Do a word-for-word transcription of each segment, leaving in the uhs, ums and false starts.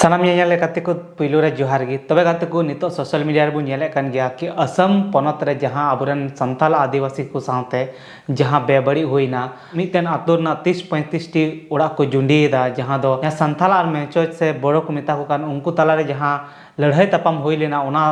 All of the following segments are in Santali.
ᱥᱟᱱᱟᱢ ᱧᱮᱧᱮᱞ ᱜᱟᱛᱮ ᱠᱚ, ᱯᱩᱭᱞᱩ ᱨᱮ ᱡᱚᱦᱟᱨ ᱜᱮ᱾ ᱛᱚᱵᱮ ᱜᱟᱛᱮ ᱠᱚ, ᱱᱤᱛᱚᱜ ᱥᱳᱥᱟᱞ ᱢᱤᱰᱤᱭᱟ ᱨᱮᱵᱚᱱ ᱧᱮᱞᱮᱫ ᱠᱟᱱ ᱜᱮᱭᱟ ᱠᱤ ᱟᱥᱟᱢ ᱯᱚᱱᱚᱛ ᱨᱮ ᱡᱟᱦᱟᱸ ᱟᱵᱚᱨᱮᱱ ᱥᱟᱱᱛᱟᱞ ᱟᱹᱫᱤᱵᱟᱹᱥᱤ ᱠᱚ ᱥᱟᱶᱛᱮ ᱡᱟᱦᱟᱸ ᱵᱮᱵᱟᱹᱲᱤᱡ ᱦᱩᱭᱱᱟ, ᱢᱤᱫᱴᱮᱱ ᱟᱛᱳ ᱨᱮᱱᱟᱜ ᱛᱤᱥ ᱯᱚᱸᱭᱛᱨᱤᱥ ᱴᱤ ᱚᱲᱟᱜ ᱠᱚ ᱡᱩᱸᱰᱤᱭᱮᱫᱟ, ᱡᱟᱦᱟᱸ ᱫᱚ ᱡᱟᱦᱟᱸ ᱥᱟᱱᱛᱟᱞ ᱟᱨ ᱢᱮᱱᱪᱚᱪ ᱥᱮ ᱵᱳᱰᱳ ᱠᱚ ᱢᱮᱛᱟ ᱠᱚ ᱠᱟᱱ, ᱩᱱᱠᱩ ᱛᱟᱞᱟᱨᱮ ᱡᱟᱦᱟᱸ ᱞᱟᱹᱲᱦᱟᱹᱭ ᱛᱟᱯᱟᱢ ᱦᱩᱭ ᱞᱮᱱᱟ, ᱚᱱᱟ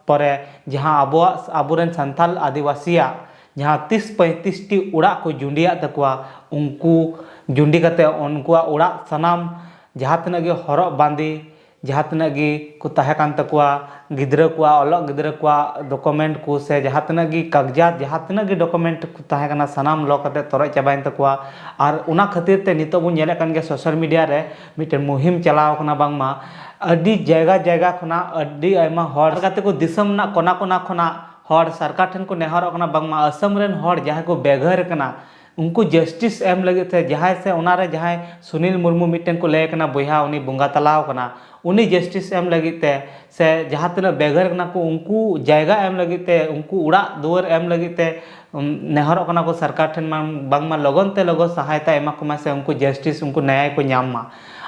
ᱯᱚᱨᱮ ᱡᱟᱦᱟᱸ ᱟᱵᱚᱣᱟᱜ, ᱟᱵᱚᱨᱮᱱ ᱥᱟᱱᱛᱟᱞ ᱟᱹᱫᱤᱵᱟᱹᱥᱤᱭᱟᱜ ᱡᱟᱦᱟᱸ ᱛᱤᱥ ᱯᱚᱸᱭᱛᱨᱤᱥ ᱴᱤ ᱚᱲᱟᱜ ᱠᱚ ᱡᱩᱸᱰᱤᱭᱟᱜ ᱛᱟᱠᱚᱣᱟ, ᱩᱱᱠᱩ ᱡᱩᱸᱰᱤ ᱠᱟᱛᱮ ᱩᱱᱠᱩᱣᱟᱜ ᱚᱲᱟᱜ ᱥᱟᱱᱟᱢ ᱡᱟᱦᱟᱸ ᱛᱤᱱᱟᱹᱜ ᱜᱮ ᱦᱚᱨᱚᱜ ᱵᱟᱸᱫᱮ, ᱡᱟᱦᱟᱸ ᱛᱤᱱᱟᱹᱜ ᱜᱮ ᱠᱚ ᱛᱟᱦᱮᱸ ᱠᱟᱱ ᱛᱟᱠᱚᱣᱟ, ᱜᱤᱫᱽᱨᱟᱹ ᱠᱚᱣᱟᱜ, ᱚᱞᱚᱜ ᱜᱤᱫᱽᱨᱟᱹ ᱠᱚᱣᱟᱜ ᱰᱚᱠᱩᱢᱮᱱᱴ ᱠᱚ ᱥᱮ ᱡᱟᱦᱟᱸ ᱛᱤᱱᱟᱹᱜ ᱜᱮ ᱠᱟᱜᱽᱡᱟᱛ, ᱡᱟᱦᱟᱸ ᱛᱤᱱᱟᱹᱜ ᱜᱮ ᱰᱚᱠᱩᱢᱮᱱᱴ ᱠᱚ ᱛᱟᱦᱮᱸ ᱠᱟᱱᱟ, ᱥᱟᱱᱟᱢ ᱞᱚ ᱠᱟᱛᱮ ᱛᱚᱨᱚᱡ ᱪᱟᱵᱟᱭᱮᱱ ᱛᱟᱠᱚᱣᱟ᱾ ᱟᱨ ᱚᱱᱟ ᱠᱷᱟᱹᱛᱤᱨ ᱛᱮ ᱱᱤᱛᱚᱜ ᱵᱚᱱ ᱧᱮᱞᱮᱫ ᱠᱟᱱ ᱜᱮᱭᱟ, ᱥᱳᱥᱟᱞ ᱢᱤᱰᱤᱭᱟ ᱨᱮ ᱢᱤᱫᱴᱮᱱ ᱢᱩᱦᱤᱢ ᱪᱟᱞᱟᱣ ᱠᱟᱱᱟ, ᱵᱟᱝᱢᱟ ᱟᱹᱰᱤ ᱡᱟᱭᱜᱟ ᱡᱟᱭᱜᱟ ᱠᱷᱚᱱᱟᱜ ᱟᱹᱰᱤ ᱟᱭᱢᱟ ᱦᱚᱲ ᱠᱟᱛᱮ ᱠᱚ, ᱫᱤᱥᱚᱢ ᱨᱮᱱᱟᱜ ᱠᱚᱱᱟ ᱠᱚᱱᱟ ᱠᱷᱚᱱᱟᱜ ᱦᱚᱲ ᱥᱚᱨᱠᱟᱨ ᱴᱷᱮᱱ ᱠᱚ ᱱᱮᱦᱚᱨᱚᱜ ᱠᱟᱱᱟ, ᱵᱟᱝᱢᱟ ᱟᱥᱟᱢ ᱨᱮᱱ ᱦᱚᱲ ᱡᱟᱦᱟᱸᱭ ᱠᱚ ᱵᱮᱜᱷᱟᱹᱨ ᱠᱟᱱᱟ, ᱩᱱᱠᱩ ᱡᱟᱥᱴᱤᱥ ᱮᱢ ᱞᱟᱹᱜᱤᱫ ᱛᱮ, ᱡᱟᱦᱟᱸᱭ ᱥᱮ ᱚᱱᱟᱨᱮ ᱡᱟᱦᱟᱸᱭ ᱥᱩᱱᱤᱞ ᱢᱩᱨᱢᱩ ᱢᱤᱫᱴᱮᱱ ᱠᱚ ᱞᱟᱹᱭ ᱠᱟᱱᱟ, ᱵᱚᱭᱦᱟ ᱩᱱᱤ ᱵᱚᱸᱜᱟ ᱛᱟᱞᱟᱣ ᱠᱟᱱᱟ, ᱩᱱᱤ ᱡᱟᱥᱴᱤᱥ ᱮᱢ ᱞᱟᱹᱜᱤᱫ ᱛᱮ ᱥᱮ ᱡᱟᱦᱟᱸ ᱛᱤᱱᱟᱹᱜ ᱵᱮᱜᱷᱟᱹᱨ ᱠᱟᱱᱟ ᱠᱚ, ᱩᱱᱠᱩ ᱡᱟᱭᱜᱟ ᱮᱢ ᱞᱟᱹᱜᱤᱫ ᱛᱮ, ᱩᱱᱠᱩ ᱚᱲᱟᱜ ᱫᱩᱣᱟᱹᱨ ᱮᱢ ᱞᱟᱹᱜᱤᱫ ᱛᱮ, ᱩᱢ, ᱱᱮᱦᱚᱨᱚᱜ ᱠᱟᱱᱟ ᱠᱚ ᱥᱚᱨᱠᱟᱨ ᱴᱷᱮᱱ, ᱢᱟ-, ᱵᱟᱝᱢᱟ ᱞᱚᱜᱚᱱ ᱛᱮ ᱞᱚᱜᱚᱱ ᱥᱟᱦᱟᱭᱛᱟ ᱮᱢᱟ ᱠᱚᱢᱟ ᱥᱮ ᱩᱱᱠᱩ ᱡᱟᱥᱴᱤᱥ, ᱩᱱᱠᱩ ᱱᱮᱭᱟᱭ ᱠᱚ ᱧᱟᱢ ᱢᱟ᱾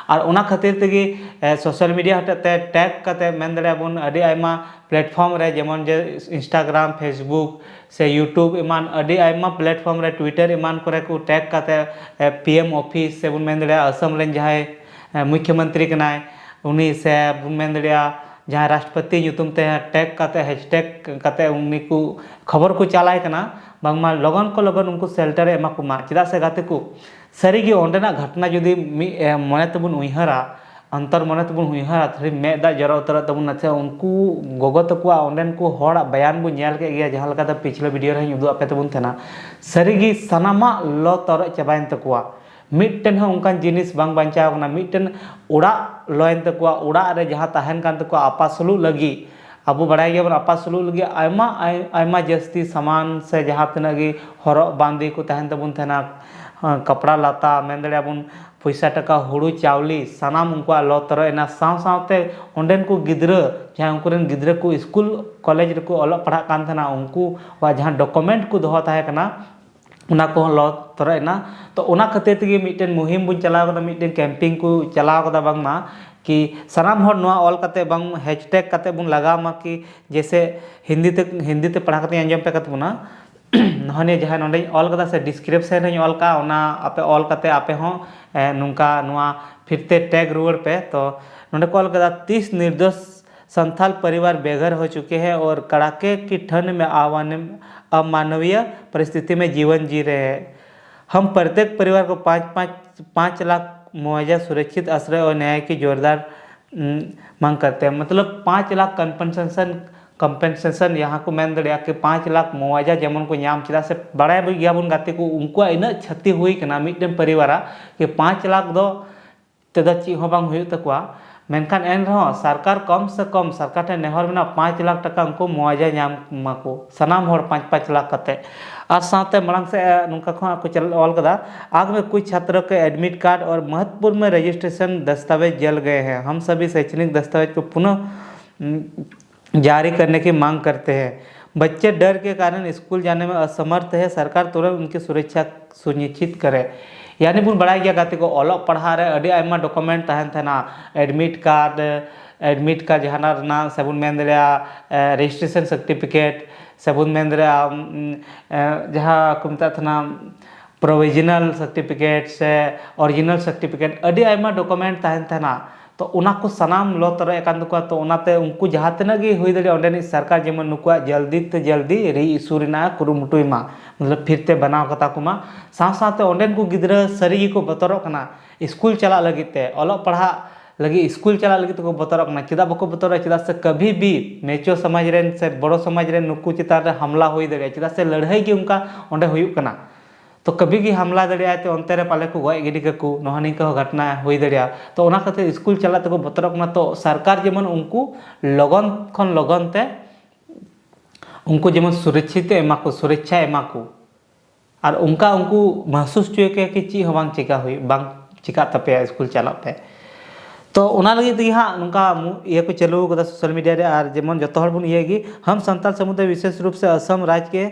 ᱟᱨ ᱚᱱᱟ ᱠᱷᱟᱹᱛᱤᱨ ᱛᱮᱜᱮ, ᱮ, ᱥᱳᱥᱟᱞ ᱢᱤᱰᱤᱭᱟ ᱦᱚᱛᱮᱡ ᱛᱮ ᱴᱮᱜᱽ ᱠᱟᱛᱮ, ᱢᱮᱱ ᱫᱟᱲᱮᱭᱟᱜᱼᱟ ᱵᱚᱱ, ᱟᱹᱰᱤ ᱟᱭᱢᱟ ᱯᱞᱮᱴᱯᱷᱚᱨᱢ ᱨᱮ, ᱡᱮᱢᱚᱱ ᱡᱮ ᱤᱱᱥᱴᱟᱜᱨᱟᱢ, ᱯᱷᱮᱥᱵᱩᱠ ᱥᱮ ᱭᱩᱴᱩᱵᱽ ᱮᱢᱟᱱ ᱟᱹᱰᱤ ᱟᱭᱢᱟ ᱯᱞᱮᱴᱯᱷᱚᱨᱢ ᱨᱮ, ᱴᱩᱭᱴᱟᱨ ᱮᱢᱟᱱ ᱠᱚᱨᱮ ᱠᱚ ᱴᱮᱜᱽ ᱠᱟᱛᱮ, ᱮ, ᱯᱤ ᱮᱢ ᱚᱯᱷᱤᱥ ᱥᱮ ᱵᱚᱱ ᱢᱮᱱ ᱫᱟᱲᱮᱭᱟᱜᱼᱟ ᱟᱥᱟᱢ ᱨᱮᱱ ᱡᱟᱦᱟᱸᱭ, ᱮ, ᱢᱩᱠᱷᱭᱚᱢᱚᱱᱛᱨᱤ ᱠᱟᱱᱟᱭ, ᱩᱱᱤ ᱥᱮ ᱵᱚᱱ ᱢᱮᱱ ᱫᱟᱲᱮᱭᱟᱜᱼᱟ ᱡᱟᱦᱟᱸᱭ ᱨᱟᱥᱴᱨᱚᱯᱚᱛᱤ ᱧᱩᱛᱩᱢ ᱛᱮ ᱴᱮᱜᱽ ᱠᱟᱛᱮ, ᱦᱮᱥᱴᱮᱜᱽ ᱠᱟᱛᱮ ᱩᱱᱤ ᱠᱚ ᱠᱷᱚᱵᱚᱨ ᱠᱚ ᱪᱟᱞᱟᱭ ᱠᱟᱱᱟ, ᱵᱟᱝᱢᱟ ᱞᱚᱜᱚᱱ ᱠᱚ ᱞᱚᱜᱚᱱ ᱩᱱᱠᱩ ᱥᱮᱞᱴᱟᱨ ᱮ ᱮᱢᱟ ᱠᱚᱢᱟ᱾ ᱪᱮᱫᱟᱜ ᱥᱮ ᱜᱟᱛᱮ ᱠᱚ, ᱥᱟᱹᱨᱤᱜᱮ ᱚᱸᱰᱮᱱᱟᱜ ᱜᱷᱚᱴᱚᱱᱟ ᱡᱩᱫᱤ ᱢᱤᱫ, ᱮ, ᱢᱚᱱᱮ ᱛᱮᱵᱚᱱ ᱩᱭᱦᱟᱹᱨᱟ, ᱚᱱᱛᱚᱨ ᱢᱚᱱᱮ ᱛᱮᱵᱚᱱ ᱩᱭᱦᱟᱹᱨᱟ, ᱛᱟᱦᱞᱮ ᱢᱮᱫ ᱫᱟᱜ ᱡᱚᱨᱚ ᱩᱛᱟᱹᱨᱚᱜ ᱛᱟᱵᱚᱱᱟ᱾ ᱥᱮ ᱩᱱᱠᱩ ᱜᱚᱜᱚ ᱛᱟᱠᱚᱣᱟᱜ, ᱚᱸᱰᱮᱱ ᱠᱚ ᱦᱚᱲᱟᱜ ᱵᱟᱭᱟᱱ ᱵᱚᱱ ᱧᱮᱞ ᱠᱮᱫ ᱜᱮᱭᱟ, ᱡᱟᱦᱟᱸ ᱞᱮᱠᱟᱛᱮ ᱯᱤᱪᱷᱞᱟᱹ ᱵᱷᱤᱰᱤᱭᱳ ᱨᱮᱦᱚᱸᱧ ᱩᱫᱩᱜ ᱟᱯᱮ ᱛᱟᱵᱚᱱ ᱛᱟᱦᱮᱱᱟ᱾ ᱥᱟᱹᱨᱤᱜᱮ ᱥᱟᱱᱟᱢᱟᱜ ᱞᱚ ᱛᱚᱨᱚᱡ ᱪᱟᱵᱟᱭᱮᱱ ᱛᱟᱠᱚᱣᱟ, ᱢᱤᱫᱴᱮᱱ ᱦᱚᱸ ᱚᱱᱠᱟᱱ ᱡᱤᱱᱤᱥ ᱵᱟᱝ ᱵᱟᱧᱪᱟᱣ ᱠᱟᱱᱟ᱾ ᱢᱤᱫᱴᱮᱱ ᱚᱲᱟᱜ ᱞᱚᱭᱮᱱ ᱛᱟᱠᱚᱣᱟ, ᱚᱲᱟᱜ ᱨᱮ ᱡᱟᱦᱟᱸ ᱛᱟᱦᱮᱱ ᱠᱟᱱ ᱛᱟᱠᱚᱣᱟ ᱟᱯᱟᱥᱩᱞᱩᱜ ᱞᱟᱹᱜᱤᱫ, ᱟᱵᱚ ᱵᱟᱲᱟᱭ ᱜᱮᱭᱟᱵᱚᱱ ᱟᱯᱟᱥᱩᱞᱩᱜ ᱞᱟᱹᱜᱤᱫ ᱟᱭᱢᱟ, ᱟᱭ-, ᱟᱭᱢᱟ ᱡᱟᱹᱥᱛᱤ ᱥᱟᱢᱟᱱ ᱥᱮ ᱡᱟᱦᱟᱸ ᱛᱤᱱᱟᱹᱜ ᱜᱮ ᱦᱚᱨᱚᱜ ᱵᱟᱸᱫᱮ ᱠᱚ ᱛᱟᱦᱮᱱ ᱛᱟᱵᱚᱱ ᱛᱟᱦᱮᱱᱟ, ᱠᱟᱯᱲᱟ ᱞᱟᱛᱟ, ᱢᱮᱱ ᱫᱟᱲᱮᱭᱟᱜᱼᱟ ᱵᱚᱱ ᱯᱚᱭᱥᱟ ᱴᱟᱠᱟ, ᱦᱩᱲᱩ ᱪᱟᱣᱞᱮ, ᱥᱟᱱᱟᱢ ᱩᱱᱠᱩᱣᱟᱜ ᱞᱚ ᱛᱚᱨᱚᱡ ᱮᱱᱟ᱾ ᱥᱟᱶ ᱥᱟᱶᱛᱮ ᱚᱸᱰᱮᱱ ᱠᱚ ᱜᱤᱫᱽᱨᱟᱹ, ᱡᱟᱦᱟᱸᱭ ᱩᱱᱠᱩ ᱨᱮᱱ ᱜᱤᱫᱽᱨᱟᱹ ᱠᱚ ᱥᱠᱩᱞ ᱠᱚᱞᱮᱡᱽ ᱨᱮᱠᱚ ᱚᱞᱚᱜ ᱯᱟᱲᱦᱟᱜ ᱠᱟᱱ ᱛᱟᱦᱮᱱᱟ, ᱩᱱᱠᱩᱣᱟᱜ ᱡᱟᱦᱟᱸ ᱰᱚᱠᱩᱢᱮᱱᱴ ᱠᱚ ᱫᱚᱦᱚ ᱛᱟᱦᱮᱸ ᱠᱟᱱᱟ, ᱚᱱᱟ ᱠᱚᱦᱚᱸ ᱞᱚ ᱛᱚᱨᱟᱜ ᱮᱱᱟ᱾ ᱛᱚ ᱚᱱᱟ ᱠᱷᱟᱹᱛᱤᱨ ᱛᱮᱜᱮ ᱢᱤᱫᱴᱮᱱ ᱢᱩᱦᱤᱢ ᱵᱚᱱ ᱪᱟᱞᱟᱣ ᱠᱟᱫᱟ, ᱢᱤᱫᱴᱮᱱ ᱠᱮᱢᱯᱮᱱ ᱠᱚ ᱪᱟᱞᱟᱣ ᱠᱟᱫᱟ, ᱵᱟᱝᱢᱟ ᱠᱤ ᱥᱟᱱᱟᱢ ᱦᱚᱲ ᱱᱚᱣᱟ ᱚᱞ ᱠᱟᱛᱮ, ᱵᱟᱝ ᱦᱮᱥᱴᱮᱜ ᱠᱟᱛᱮ ᱵᱚᱱ ᱞᱟᱜᱟᱣ ᱢᱟ ᱠᱤ ᱡᱮᱭᱥᱮ ᱦᱤᱱᱫᱤ ᱛᱮ, ᱦᱤᱱᱫᱤ ᱛᱮ ᱯᱟᱲᱦᱟᱣ ᱠᱟᱛᱮ ᱟᱸᱡᱚᱢ ᱯᱮ ᱠᱟᱛᱟ ᱵᱚᱱᱟ᱾ ᱱᱚᱜᱼᱚᱭ ᱱᱤᱭᱟᱹ ᱡᱟᱦᱟᱸ ᱱᱚᱸᱰᱮᱧ ᱚᱞ ᱠᱟᱫᱟ ᱥᱮ ᱰᱤᱥᱠᱨᱤᱯᱥᱚᱱ ᱨᱮᱧ ᱚᱞ ᱠᱟᱜᱼᱟ, ᱚᱱᱟ ᱟᱯᱮ ᱚᱞ ᱠᱟᱛᱮ ᱟᱯᱮ ᱦᱚᱸ ᱮ, ᱱᱚᱝᱠᱟ ᱱᱚᱣᱟ ᱯᱷᱤᱨᱛᱮ ᱴᱮᱜᱽ ᱨᱩᱣᱟᱹᱲ ᱯᱮ᱾ ᱛᱚ ᱱᱚᱸᱰᱮ ᱠᱚ ᱚᱞ ᱠᱟᱫᱟ, ᱛᱤᱥ ᱱᱤᱨᱫᱳᱥ ᱥᱟᱱᱛᱷᱟᱞ ᱯᱚᱨᱤᱵᱟᱨ ᱵᱮᱜᱷᱚᱨ ᱦᱚ ᱪᱩᱠᱮ ᱦᱮ ᱚᱨ ᱠᱟᱲᱟᱠᱮ ᱠᱤ ᱴᱷᱟᱱᱰ ᱢᱮ ᱟᱣᱟᱱ-, ᱟᱢᱟᱱᱣᱤᱭ ᱯᱚᱨᱤᱥᱛᱷᱤᱛᱤ ᱢᱮ ᱡᱤᱣᱚᱱ ᱡᱤ ᱨᱮ ᱦᱮ᱾ ᱦᱟᱢ ᱯᱨᱚᱛᱮᱠ ᱯᱚᱨᱤᱵᱟᱨ ᱠᱚ ᱯᱟᱸᱪ, ᱯᱟᱸᱪ, ᱯᱟᱸᱪ ᱞᱟᱠᱷ ᱢᱩᱣᱟᱡᱟ ᱥᱩᱨᱚᱠᱷᱤᱛ ᱟᱥᱨᱚᱭ ᱚᱨ ᱱᱭᱟᱭ ᱠᱤ ᱡᱳᱨᱫᱟᱨ, ᱩᱢ, ᱢᱟᱝ ᱠᱟᱨᱛᱮ ᱦᱮ᱾ ᱢᱚᱛᱞᱚᱵ ᱯᱟᱸᱪ ᱞᱟᱠᱷ ᱠᱚᱢᱯᱮᱱᱥᱮᱥᱚᱱ, ᱠᱚᱢᱯᱮᱱᱥᱮᱥᱚᱱ ᱡᱟᱦᱟᱸ ᱠᱚ ᱢᱮᱱ ᱫᱟᱲᱮᱭᱟᱜᱼᱟ ᱠᱤ ᱯᱟᱸᱪ ᱞᱟᱠᱷ ᱢᱩᱣᱟᱡᱟ ᱡᱮᱢᱚᱱ ᱠᱚ ᱧᱟᱢ, ᱪᱮᱫᱟᱜ ᱥᱮ ᱵᱟᱲᱟᱭ ᱜᱮᱭᱟᱵᱚᱱ ᱜᱟᱛᱮ ᱠᱚ, ᱩᱱᱠᱩᱣᱟᱜ ᱤᱱᱟᱹᱜ ᱪᱷᱟᱹᱛᱤ ᱦᱩᱭ ᱠᱟᱱᱟ ᱢᱤᱫᱴᱮᱱ ᱯᱚᱨᱤᱵᱟᱨᱟᱜ ᱠᱤ ᱯᱟᱸᱪ ᱞᱟᱠᱷ ᱫᱚ ᱛᱮᱫᱚ ᱪᱮᱫ ᱦᱚᱸ ᱵᱟᱝ ᱦᱩᱭᱩᱜ ᱛᱟᱠᱚᱣᱟ᱾ ᱢᱮᱱᱠᱷᱟᱱ ᱮᱱ ᱨᱮᱦᱚᱸ ᱥᱚᱨᱠᱟᱨ ᱠᱚᱢ ᱥᱮ ᱠᱚᱢ ᱥᱚᱨᱠᱟᱨ ᱴᱷᱮᱱ ᱱᱮᱦᱚᱨ ᱢᱮᱱᱟᱜᱼᱟ, ᱯᱟᱸᱪ ᱞᱟᱠᱷ ᱴᱟᱠᱟ ᱩᱱᱠᱩ ᱢᱩᱣᱟᱡᱟ ᱧᱟᱢ ᱢᱟᱠᱚ, ᱥᱟᱱᱟᱢ ᱦᱚᱲ ᱯᱟᱸᱪ ᱯᱟᱸᱪ ᱞᱟᱠᱷ ᱠᱟᱛᱮ᱾ ᱟᱨ ᱥᱟᱶᱛᱮ ᱢᱟᱲᱟᱝ ᱥᱮᱫ, ᱮ, ᱱᱚᱝᱠᱟ ᱠᱚ ᱦᱟᱸᱜ ᱠᱚ ᱪᱟᱞ-, ᱚᱞ ᱠᱟᱫᱟ, "आग में कुछ छात्रों के एडमिट कार्ड और महत्वपूर्ण रजिस्ट्रेशन दस्तावेज जल गए हैं। हम सभी शैक्षणिक दस्तावेज को पुनः, उम, जारी करने की मांग करते हैं। बच्चे डर के कारण स्कूल जाने में असमर्थ है। सरकार तुरंत उनकी सुरक्षा सुनिश्चित करे।" ᱭᱟᱱᱤ ᱵᱚᱱ ᱵᱟᱲᱟᱭ ᱜᱮᱭᱟ ᱜᱟᱛᱮ ᱠᱚ, ᱚᱞᱚᱜ ᱯᱟᱲᱦᱟᱜ ᱨᱮ ᱟᱹᱰᱤ ᱟᱭᱢᱟ ᱰᱚᱠᱩᱢᱮᱱᱴ ᱛᱟᱦᱮᱱ ᱛᱟᱦᱮᱱᱟ, ᱮᱰᱢᱤᱴ ᱠᱟᱨᱰ, ᱮᱰᱢᱤᱴ ᱠᱟᱨᱰ ᱡᱟᱦᱟᱱᱟᱜ ᱨᱮᱱᱟᱜ, ᱥᱮᱵᱚᱱ ᱢᱮᱱ ᱫᱟᱲᱮᱭᱟᱜᱼᱟ ᱨᱮᱡᱤᱥᱴᱨᱮᱥᱚᱱ ᱥᱟᱨᱴᱤᱯᱷᱤᱠᱮᱴ, ᱥᱮᱵᱚᱱ ᱢᱮᱱ ᱫᱟᱲᱮᱭᱟᱜᱼᱟ, ᱩᱢ, ᱮ, ᱡᱟᱦᱟᱸ ᱠᱚ ᱢᱮᱛᱟᱜ ᱛᱟᱦᱮᱱᱟ ᱯᱨᱚᱵᱷᱤᱡᱚᱱᱟᱞ ᱥᱟᱨᱴᱤᱯᱷᱤᱠᱮᱴ ᱥᱮ ᱚᱨᱤᱡᱤᱱᱟᱞ ᱥᱟᱨᱴᱤᱯᱷᱤᱠᱮᱴ, ᱟᱹᱰᱤ ᱟᱭᱢᱟ ᱰᱚᱠᱩᱢᱮᱱᱴ ᱛᱟᱦᱮᱱ ᱛᱟᱦᱮᱱᱟ᱾ ᱛᱚ ᱚᱱᱟ ᱠᱚ ᱥᱟᱱᱟᱢ ᱞᱚ ᱛᱚᱨᱚᱡ ᱟᱠᱟᱱ ᱛᱟᱠᱚᱣᱟ᱾ ᱛᱚ ᱚᱱᱟᱛᱮ ᱩᱱᱠᱩ ᱡᱟᱦᱟᱸ ᱛᱤᱱᱟᱹᱜ ᱜᱮ ᱦᱩᱭ ᱫᱟᱲᱮᱭᱟᱜᱼᱟ, ᱚᱸᱰᱮᱱᱤᱡ ᱥᱚᱨᱠᱟᱨ ᱡᱮᱢᱚᱱ ᱱᱩᱠᱩᱣᱟᱜ ᱡᱚᱞᱫᱤ ᱛᱮ ᱡᱚᱞᱫᱤ ᱨᱤ ᱤᱥᱩ ᱨᱮᱱᱟᱜ ᱠᱩᱨᱩᱢᱩᱴᱩᱭ ᱢᱟ, ᱢᱚᱛᱞᱚᱵ ᱯᱷᱤᱨ ᱛᱮ ᱵᱮᱱᱟᱣ ᱠᱟᱛᱟ ᱠᱚᱢᱟ᱾ ᱥᱟᱶ ᱥᱟᱶᱛᱮ ᱚᱸᱰᱮᱱ ᱠᱚ ᱜᱤᱫᱽᱨᱟᱹ ᱥᱟᱹᱨᱤ ᱜᱮᱠᱚ ᱵᱚᱛᱚᱨᱚᱜ ᱠᱟᱱᱟ ᱥᱠᱩᱞ ᱪᱟᱞᱟᱜ ᱞᱟᱹᱜᱤᱫ ᱛᱮ, ᱚᱞᱚᱜ ᱯᱟᱲᱦᱟᱜ ᱞᱟᱹᱜᱤᱫ, ᱥᱠᱩᱞ ᱪᱟᱞᱟᱜ ᱞᱟᱹᱜᱤᱫ ᱛᱮᱠᱚ ᱵᱚᱛᱚᱨᱚᱜ ᱠᱟᱱᱟ᱾ ᱪᱮᱫᱟᱜ ᱵᱟᱠᱚ ᱵᱚᱛᱚᱨᱚᱜᱼᱟ? ᱪᱮᱫᱟᱜ ᱥᱮ ᱠᱟᱵᱷᱤ ᱵᱷᱤ ᱢᱮᱪᱳ ᱥᱚᱢᱟᱡᱽ ᱨᱮᱱ ᱥᱮ ᱵᱚᱲᱚ ᱥᱚᱢᱟᱡᱽ ᱨᱮᱱ ᱱᱩᱠᱩ ᱪᱮᱛᱟᱱ ᱨᱮ ᱦᱟᱢᱞᱟ ᱦᱩᱭ ᱫᱟᱲᱮᱭᱟᱜᱼᱟ, ᱪᱮᱫᱟᱜ ᱥᱮ ᱞᱟᱹᱲᱦᱟᱹᱭ ᱜᱮ ᱚᱱᱠᱟ ᱚᱸᱰᱮ ᱦᱩᱭᱩᱜ ᱠᱟᱱᱟ᱾ ᱛᱚ ᱠᱟᱵᱷᱤ ᱜᱮ ᱦᱟᱢᱞᱟ ᱫᱟᱲᱮᱭᱟᱜᱼᱟᱭ, ᱛᱚ ᱚᱱᱛᱮ ᱨᱮ ᱯᱟᱞᱮ ᱠᱚ ᱜᱚᱡ ᱜᱤᱰᱤ ᱠᱟᱠᱚ, ᱱᱚᱣᱟ ᱱᱤᱝᱠᱟᱹ ᱦᱚᱸ ᱜᱷᱚᱴᱱᱟ ᱦᱩᱭ ᱫᱟᱲᱮᱭᱟᱜᱼᱟ᱾ ᱛᱚ ᱚᱱᱟ ᱠᱷᱟᱹᱛᱤᱨ ᱥᱠᱩᱞ ᱪᱟᱞᱟᱜ ᱛᱮᱠᱚ ᱵᱚᱛᱚᱨᱚᱜ ᱠᱟᱱᱟ᱾ ᱛᱚ ᱥᱚᱨᱠᱟᱨ ᱡᱮᱢᱚᱱ ᱩᱱᱠᱩ ᱞᱚᱜᱚᱱ ᱠᱷᱚᱱ ᱞᱚᱜᱚᱱ ᱛᱮ ᱩᱱᱠᱩ ᱡᱮᱢᱚᱱ ᱥᱩᱨᱚᱠᱪᱷᱤᱛ ᱮ ᱮᱢᱟ ᱠᱚ, ᱥᱩᱨᱚᱠᱪᱷᱟ ᱮᱢᱟ ᱠᱚ, ᱟᱨ ᱚᱱᱠᱟ ᱩᱱᱠᱩ ᱢᱟᱦᱥᱩᱥ ᱦᱚᱪᱚᱭ ᱠᱚ ᱠᱤ ᱪᱮᱫ ᱦᱚᱸ ᱵᱟᱝ ᱪᱤᱠᱟ ᱦᱩᱭᱩᱜ, ᱵᱟᱝ ᱪᱤᱠᱟᱜ ᱛᱟᱯᱮᱭᱟ ᱥᱠᱩᱞ ᱪᱟᱞᱟᱜ ᱯᱮ᱾ ᱛᱚ ᱚᱱᱟ ᱞᱟᱹᱜᱤᱫ ᱛᱮᱜᱮ ᱦᱟᱸᱜ ᱱᱚᱝᱠᱟ ᱢᱩ-, ᱤᱭᱟᱹ ᱠᱚ ᱪᱟᱹᱞᱩ ᱠᱟᱫᱟ ᱥᱳᱥᱟᱞ ᱢᱤᱰᱤᱭᱟ ᱨᱮ᱾ ᱟᱨ ᱡᱮᱢᱚᱱ ᱡᱚᱛᱚ ᱦᱚᱲ ᱵᱚᱱ ᱤᱭᱟᱹᱭ ᱜᱮ, हम संथाल समुदाय विशेष रूप से असम राज्य के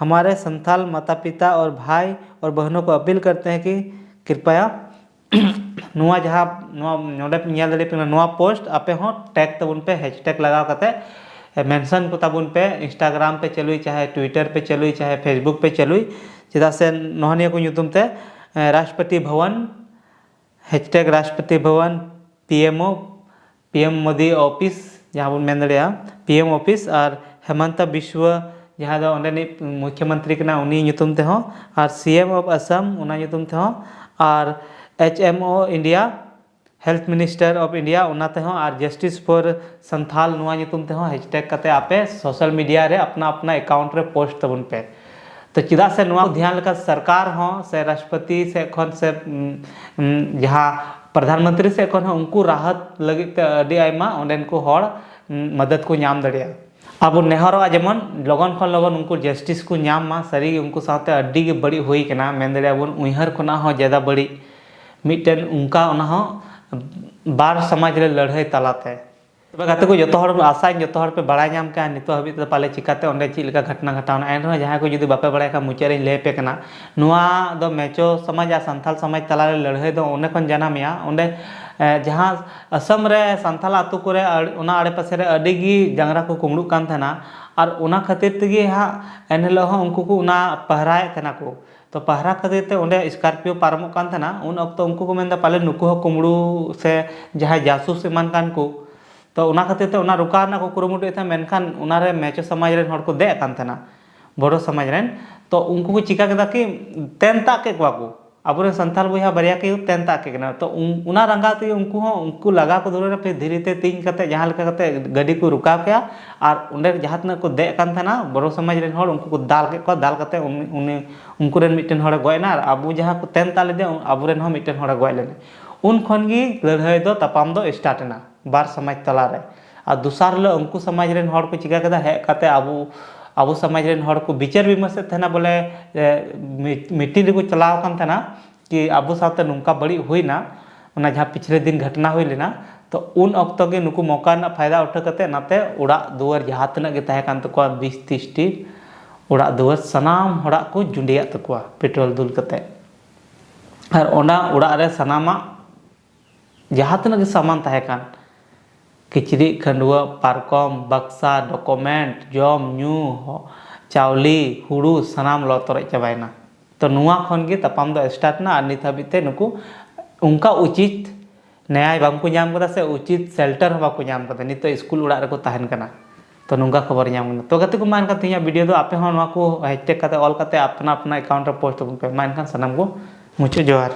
हमारे संथाल माता पिता और भाई और बहनों को अपील करते हैं कि कृपया ᱱᱚᱣᱟ ᱡᱟᱦᱟᱸ ᱱᱚᱣᱟ ᱱᱚᱰᱮ ᱯᱮ ᱧᱮᱞ ᱫᱟᱲᱮᱭᱟᱜ ᱠᱟᱱᱟ, ᱱᱚᱣᱟ ᱯᱳᱥᱴ ᱟᱯᱮ ᱦᱚᱸ ᱴᱮᱜᱽ ᱛᱟᱵᱚᱱ ᱯᱮ, ᱦᱮᱥᱴᱮᱜᱽ ᱞᱟᱜᱟᱣ ᱠᱟᱛᱮ ᱢᱮᱱᱥᱚᱱ ᱠᱚ ᱛᱟᱵᱚᱱ ᱯᱮ᱾ ᱤᱱᱥᱴᱟᱜᱨᱟᱢ ᱯᱮ ᱪᱟᱹᱞᱩᱭ, ᱪᱟᱦᱮ ᱴᱩᱭᱴᱟᱨ ᱯᱮ ᱪᱟᱹᱞᱩᱭ, ᱪᱟᱦᱮ ᱯᱷᱮᱥᱵᱩᱠ ᱯᱮ ᱪᱟᱹᱞᱩᱭ, ᱪᱮᱫᱟᱜ ᱥᱮ ᱱᱚᱣᱟ ᱱᱤᱭᱟᱹ ᱠᱚ ᱧᱩᱛᱩᱢ ᱛᱮ ᱨᱟᱥᱴᱨᱚᱯᱚᱛᱤ ᱵᱷᱚᱵᱚᱱ, ᱦᱮᱥᱴᱮᱜᱽ ᱨᱟᱥᱴᱨᱚᱯᱚᱛᱤ ᱵᱷᱚᱵᱚᱱ, ᱯᱤ ᱮᱢ ᱳ, ᱯᱤ ᱮᱢ ᱢᱳᱫᱤ ᱚᱯᱷᱤᱥ, ᱡᱟᱦᱟᱸ ᱵᱚᱱ ᱢᱮᱱ ᱫᱟᱲᱮᱭᱟᱜᱼᱟ ᱯᱤ ᱮᱢ ᱚᱯᱷᱤᱥ, ᱟᱨ ᱦᱮᱢᱟᱱᱛᱟ ᱵᱤᱥᱣᱟ, ᱡᱟᱦᱟᱸ ᱫᱚ ᱚᱸᱰᱮᱱᱤᱡ ᱢᱩᱠᱷᱭᱚᱢᱚᱱᱛᱨᱤ ᱠᱟᱱᱟ, ᱩᱱᱤ ᱧᱩᱛᱩᱢ ᱛᱮᱦᱚᱸ, ᱟᱨ ᱥᱤ ᱮᱢ ᱚᱯᱷ ᱟᱥᱟᱢ, ᱚᱱᱟ ᱧᱩᱛᱩᱢ ᱛᱮᱦᱚᱸ, ᱟᱨ H M O India, health minister of India, ᱚᱱᱟ ᱛᱮᱦᱚᱸ, ᱟᱨ ᱡᱟᱥᱴᱤᱥ ᱯᱷᱚᱨ ᱥᱟᱱᱛᱷᱟᱞ, ᱱᱚᱣᱟ ᱧᱩᱛᱩᱢ ᱛᱮᱦᱚᱸ ᱦᱮᱥᱴᱮᱜᱽ ᱠᱟᱛᱮ ᱟᱯᱮ ᱥᱳᱥᱟᱞ ᱢᱤᱰᱤᱭᱟ ᱨᱮ ᱟᱯᱱᱟ ᱟᱯᱱᱟ ᱮᱠᱟᱣᱩᱱᱴ ᱨᱮ ᱯᱳᱥᱴ ᱛᱟᱵᱚᱱ ᱯᱮ᱾ ᱛᱚ ᱪᱮᱫᱟᱜ ᱥᱮ ᱱᱚᱣᱟ ᱫᱷᱮᱭᱟᱱ ᱞᱮᱠᱟ ᱥᱚᱨᱠᱟᱨ ᱦᱚᱸ ᱥᱮ ᱨᱟᱥᱴᱨᱚᱯᱚᱛᱤ ᱥᱮᱫ ᱠᱷᱚᱱ ᱥᱮ, ᱩᱢ, ᱩᱢ, ᱡᱟᱦᱟᱸ ᱯᱨᱚᱫᱷᱟᱱ ᱢᱚᱱᱛᱨᱤ ᱥᱮᱫ ᱠᱷᱚᱱ ᱦᱚᱸ ᱩᱱᱠᱩ ᱨᱟᱦᱟᱛ ᱞᱟᱹᱜᱤᱫ ᱛᱮ ᱟᱹᱰᱤ ᱟᱭᱢᱟ ᱚᱸᱰᱮᱱ ᱠᱚ ᱦᱚᱲ, ᱩᱢ, ᱢᱚᱫᱚᱫ ᱠᱚ ᱧᱟᱢ ᱫᱟᱲᱮᱭᱟᱜᱼᱟ᱾ ᱟᱵᱚ ᱱᱮᱦᱚᱨᱚᱜᱼᱟ ᱡᱮᱢᱚᱱ ᱞᱚᱜᱚᱱ ᱠᱷᱚᱱ ᱞᱚᱜᱚᱱ ᱩᱱᱠᱩ ᱡᱟᱥᱴᱤᱥ ᱠᱚ ᱧᱟᱢ ᱢᱟ᱾ ᱥᱟᱹᱨᱤᱜᱮ ᱩᱱᱠᱩ ᱥᱟᱶᱛᱮ ᱟᱹᱰᱤ ᱜᱮ ᱵᱟᱹᱲᱤᱡ ᱦᱩᱭ ᱠᱟᱱᱟ, ᱢᱮᱱ ᱫᱟᱲᱮᱭᱟᱜᱼᱟ ᱵᱚᱱ ᱩᱭᱦᱟᱹᱨ ᱠᱷᱚᱱᱟᱜ ᱦᱚᱸ ᱡᱟᱫᱟ ᱵᱟᱹᱲᱤᱡ ᱢᱤᱫᱴᱮᱱ ᱚᱱᱠᱟ, ᱚᱱᱟ ᱦᱚᱸ ᱵᱟᱨ ᱥᱚᱢᱟᱡᱽ ᱨᱮ ᱞᱟᱹᱲᱦᱟᱹᱭ ᱛᱟᱞᱟᱛᱮ᱾ ᱛᱚᱵᱮ ᱜᱟᱛᱮ ᱠᱚ, ᱡᱚᱛᱚ ᱦᱚᱲ ᱟᱥᱟᱧ ᱡᱚᱛᱚ ᱦᱚᱲ ᱯᱮ ᱵᱟᱲᱟᱭ ᱧᱟᱢ ᱠᱮᱜᱼᱟ ᱱᱤᱛᱚᱜ ᱦᱟᱹᱵᱤᱡ ᱛᱮᱫᱚ ᱯᱟᱞᱮ ᱪᱤᱠᱟᱛᱮ ᱚᱸᱰᱮ ᱪᱮᱫ ᱞᱮᱠᱟ ᱜᱷᱚᱴᱱᱟ ᱜᱷᱚᱴᱟᱣᱱᱟ᱾ ᱮᱱᱨᱮᱦᱚᱸ ᱡᱟᱦᱟᱸᱭ ᱠᱚ ᱡᱩᱫᱤ ᱵᱟᱯᱮ ᱵᱟᱲᱟᱭ ᱠᱷᱟᱱ ᱢᱩᱪᱟᱹᱫ ᱨᱤᱧ ᱞᱟᱹᱭ ᱟᱯᱮ ᱠᱟᱱᱟ᱾ ᱱᱚᱣᱟ ᱫᱚ ᱢᱮᱪᱚ ᱥᱚᱢᱟᱡᱽ ᱟᱨ ᱥᱟᱱᱛᱟᱞ ᱥᱚᱢᱟᱡᱽ ᱛᱟᱞᱟᱨᱮ ᱞᱟᱹᱲᱦᱟᱹᱭ ᱫᱚ ᱚᱸᱰᱮ ᱠᱷᱚᱱ ᱡᱟᱱᱟᱢᱮᱜᱼᱟ᱾ ᱚᱸᱰᱮ, ᱮ, ᱡᱟᱦᱟᱸ ᱟᱥᱟᱢ ᱨᱮ ᱥᱟᱱᱛᱟᱞ ᱟᱛᱳ ᱠᱚᱨᱮ ᱟᱹᱰ-, ᱚᱱᱟ ᱟᱲᱮᱯᱟᱥᱮ ᱨᱮ ᱟᱹᱰᱤ ᱜᱮ ᱰᱟᱝᱨᱟ ᱠᱚ ᱠᱩᱢᱵᱽᱲᱩᱜ ᱠᱟᱱ ᱛᱟᱦᱮᱱᱟ, ᱟᱨ ᱚᱱᱟ ᱠᱷᱟᱹᱛᱤᱨ ᱛᱮᱜᱮ ᱦᱟᱸᱜ ᱮᱱᱦᱤᱞᱳᱜ ᱦᱚᱸ ᱩᱱᱠᱩ ᱠᱚ ᱚᱱᱟ ᱯᱟᱦᱨᱟᱭᱮᱫ ᱛᱟᱦᱮᱱᱟ ᱠᱚ᱾ ᱛᱚ ᱯᱟᱦᱨᱟ ᱠᱷᱟᱹᱛᱤᱨ ᱛᱮ ᱚᱸᱰᱮ ᱥᱠᱚᱨᱯᱤᱭᱳ ᱯᱟᱨᱚᱢᱚᱜ ᱠᱟᱱ ᱛᱟᱦᱮᱱᱟ᱾ ᱩᱱ ᱚᱠᱛᱚ ᱩᱱᱠᱩ ᱠᱚ ᱢᱮᱱᱫᱟ ᱯᱟᱞᱮ ᱱᱩᱠᱩ ᱦᱚᱸ ᱠᱩᱢᱵᱽᱲᱩ ᱥᱮ ᱡᱟᱦᱟᱸᱭ ᱡᱟᱥᱩᱥ ᱮᱢᱟᱱ ᱠᱟᱱ ᱠᱚ᱾ ᱛᱚ ᱚᱱᱟ ᱠᱷᱟᱹᱛᱤᱨ ᱛᱮ ᱚᱱᱟ ᱨᱚᱠᱟᱣ ᱨᱮᱱᱟᱜ ᱠᱚ ᱠᱩᱨᱩᱢᱩᱴᱩᱭᱮᱫ ᱛᱟᱦᱮᱸᱫ, ᱢᱮᱱᱠᱷᱟᱱ ᱚᱱᱟᱨᱮ ᱢᱮᱪᱚ ᱥᱚᱢᱟᱡᱽ ᱨᱮᱱ ᱦᱚᱲ ᱠᱚ ᱫᱮᱡ ᱟᱠᱟᱱ ᱛᱟᱦᱮᱱᱟ, ᱵᱳᱰᱳ ᱥᱚᱢᱟᱡᱽ ᱨᱮᱱ᱾ ᱛᱚ ᱩᱱᱠᱩ ᱠᱚ ᱪᱤᱠᱟ ᱠᱮᱫᱟ ᱠᱤ ᱛᱮᱱ ᱛᱟᱜ ᱠᱮᱫ ᱠᱚᱣᱟ ᱠᱚ᱾ ᱟᱵᱚᱨᱮᱱ ᱥᱟᱱᱛᱟᱲ ᱵᱚᱭᱦᱟ ᱵᱟᱨᱭᱟ ᱠᱚ ᱛᱮᱱ ᱛᱟᱜ ᱠᱮᱫ ᱠᱤᱱᱟ᱾ ᱛᱚ ᱩᱱ-, ᱚᱱᱟ ᱨᱟᱸᱜᱟᱣ ᱛᱮᱜᱮ ᱩᱱᱠᱩ ᱦᱚᱸ, ᱩᱱᱠᱩ ᱞᱟᱜᱟ ᱠᱚ ᱫᱷᱩᱨᱟᱹᱣ ᱮᱱᱟ, ᱯᱷᱤᱨ ᱫᱷᱤᱨᱮ ᱛᱮ ᱛᱤᱧ ᱠᱟᱛᱮ ᱡᱟᱦᱟᱸ ᱞᱮᱠᱟ ᱠᱟᱛᱮ ᱜᱟᱹᱰᱤ ᱠᱚ ᱨᱚᱠᱟᱣ ᱠᱮᱜᱼᱟ᱾ ᱟᱨ ᱚᱸᱰᱮ ᱡᱟᱦᱟᱸ ᱛᱤᱱᱟᱹᱜ ᱠᱚ ᱫᱮᱡ ᱠᱟᱱ ᱛᱟᱦᱮᱱᱟ ᱵᱳᱰᱳ ᱥᱚᱢᱟᱡᱽ ᱨᱮᱱ ᱦᱚᱲ, ᱩᱱᱠᱩ ᱠᱚ ᱫᱟᱞ ᱠᱮᱫ ᱠᱚᱣᱟ᱾ ᱫᱟᱞ ᱠᱟᱛᱮ ᱩᱱᱤ, ᱩᱱᱤ, ᱩᱱᱠᱩ ᱨᱮᱱ ᱢᱤᱫᱴᱮᱱ ᱦᱚᱲᱮ ᱜᱚᱡ ᱮᱱᱟ, ᱟᱨ ᱟᱵᱚ ᱡᱟᱦᱟᱸ ᱠᱚ ᱛᱮᱱ ᱛᱟᱜ ᱞᱮᱫᱮᱭᱟ, ᱟᱵᱚ ᱨᱮᱱ ᱦᱚᱸ ᱢᱤᱫᱴᱮᱱ ᱦᱚᱲᱮ ᱜᱚᱡ ᱞᱮᱱᱟ᱾ ᱩᱱ ᱠᱷᱚᱱ ᱜᱮ ᱞᱟᱹᱲᱦᱟᱹᱭ ᱫᱚ, ᱛᱟᱯᱟᱢ ᱫᱚ ᱥᱴᱟᱨᱴ ᱮᱱᱟ ᱵᱟᱨ ᱥᱚᱢᱟᱡᱽ ᱛᱟᱞᱟᱨᱮ᱾ ᱟᱨ ᱫᱚᱥᱟᱨ ᱦᱤᱞᱳᱜ ᱩᱱᱠᱩ ᱥᱚᱢᱟᱡᱽ ᱨᱮᱱ ᱦᱚᱲ ᱠᱚ ᱪᱤᱠᱟ ᱠᱮᱫᱟ, ᱦᱮᱡ ᱠᱟᱛᱮ ᱟᱵᱚ, ᱟᱵᱚ ᱥᱚᱢᱟᱡᱽ ᱨᱮᱱ ᱦᱚᱲ ᱠᱚ ᱵᱤᱪᱟᱹᱨ ᱵᱤᱢᱟᱹᱥᱮᱫ ᱛᱟᱦᱮᱱᱟ, ᱵᱚᱞᱮ, ᱮ, ᱢᱤ-, ᱢᱤᱴᱤᱝ ᱨᱮᱠᱚ ᱪᱟᱞᱟᱣ ᱟᱠᱟᱱ ᱛᱟᱦᱮᱱᱟ ᱠᱤ ᱟᱵᱚ ᱥᱟᱶᱛᱮ ᱱᱚᱝᱠᱟ ᱵᱟᱹᱲᱤᱡ ᱦᱩᱭᱱᱟ, ᱚᱱᱟ ᱡᱟᱦᱟᱸ ᱯᱤᱪᱷᱞᱮ ᱫᱤᱱ ᱜᱷᱚᱴᱱᱟ ᱦᱩᱭ ᱞᱮᱱᱟ᱾ ᱛᱚ ᱩᱱ ᱚᱠᱛᱚ ᱜᱮ ᱱᱩᱠᱩ ᱢᱚᱠᱟ ᱨᱮᱱᱟᱜ ᱯᱷᱟᱭᱫᱟ ᱩᱴᱷᱟᱹ ᱠᱟᱛᱮ ᱱᱟᱛᱮ ᱚᱲᱟᱜ ᱫᱩᱣᱟᱹᱨ ᱡᱟᱦᱟᱸ ᱛᱤᱱᱟᱹᱜ ᱜᱮ ᱛᱟᱦᱮᱸ ᱠᱟᱱ ᱛᱟᱠᱚᱣᱟ, ᱵᱤᱥ ᱛᱤᱥ ᱴᱤ, ᱚᱲᱟᱜ ᱫᱩᱣᱟᱹᱨ ᱥᱟᱱᱟᱢ ᱦᱚᱲᱟᱜ ᱠᱚ ᱡᱩᱸᱰᱤᱭᱟᱜ ᱛᱟᱠᱚᱣᱟ ᱯᱮᱴᱨᱳᱞ ᱫᱩᱞ ᱠᱟᱛᱮ᱾ ᱟᱨ ᱚᱱᱟ ᱚᱲᱟᱜ ᱨᱮ ᱥᱟᱱᱟᱢᱟᱜ ᱡᱟᱦᱟᱸ ᱛᱤᱱᱟᱹᱜ ᱜᱮ ᱥᱟᱢᱟᱱ ᱛᱟᱦᱮᱸ ᱠᱟᱱ, ᱠᱤᱪᱨᱤᱡ ᱠᱷᱟᱹᱰᱣᱟᱹᱜ, ᱯᱟᱨᱠᱚᱢ, ᱵᱟᱠᱥᱟ, ᱰᱚᱠᱩᱢᱮᱱᱴ, ᱡᱚᱢ ᱧᱩ, ᱪᱟᱣᱞᱮ, ᱦᱩᱲᱩ, ᱥᱟᱱᱟᱢ ᱞᱚ ᱛᱚᱨᱚᱡ ᱪᱟᱵᱟᱭᱮᱱᱟ᱾ ᱛᱚ ᱱᱚᱣᱟ ᱠᱷᱚᱱ ᱜᱮ ᱛᱟᱯᱟᱢ ᱫᱚ ᱥᱴᱟᱨᱴ ᱮᱱᱟ ᱟᱨ ᱱᱤᱛ ᱦᱟᱹᱵᱤᱡ ᱛᱮ ᱱᱩᱠᱩ ᱚᱱᱠᱟ ᱩᱪᱤᱛ ᱱᱮᱭᱟᱭ ᱵᱟᱝᱠᱚ ᱧᱟᱢ ᱠᱟᱫᱟ ᱥᱮ ᱩᱪᱤᱛ ᱥᱮᱞᱴᱟᱨ ᱦᱚᱸ ᱵᱟᱠᱚ ᱧᱟᱢ ᱠᱟᱫᱟ᱾ ᱱᱤᱛᱚᱜ ᱥᱠᱩᱞ ᱚᱲᱟᱜ ᱨᱮᱠᱚ ᱛᱟᱦᱮᱱ ᱠᱟᱱᱟ᱾ ᱛᱚ ᱱᱚᱝᱠᱟ ᱠᱷᱚᱵᱚᱨ ᱧᱟᱢ ᱠᱟᱱᱟ᱾ ᱛᱚ ᱜᱟᱛᱮ ᱠᱚ, ᱢᱟ ᱮᱱᱠᱷᱟᱱ ᱛᱮᱦᱮᱧᱟᱜ ᱵᱷᱤᱰᱤᱭᱳ ᱫᱚ ᱟᱯᱮ ᱦᱚᱸ ᱱᱚᱣᱟ ᱠᱚ ᱦᱮᱡᱴᱮᱜ ᱠᱟᱛᱮ ᱚᱞ ᱠᱟᱛᱮ ᱟᱯᱱᱟ ᱟᱯᱱᱟ ᱮᱠᱟᱣᱩᱱᱴ ᱨᱮ ᱯᱳᱥᱴ ᱛᱟᱵᱚᱱ ᱯᱮ᱾ ᱢᱟ ᱮᱱᱠᱷᱟᱱ ᱥᱟᱱᱟᱢ ᱠᱚ ᱢᱩᱪᱟᱹᱫ ᱡᱚᱦᱟᱨ᱾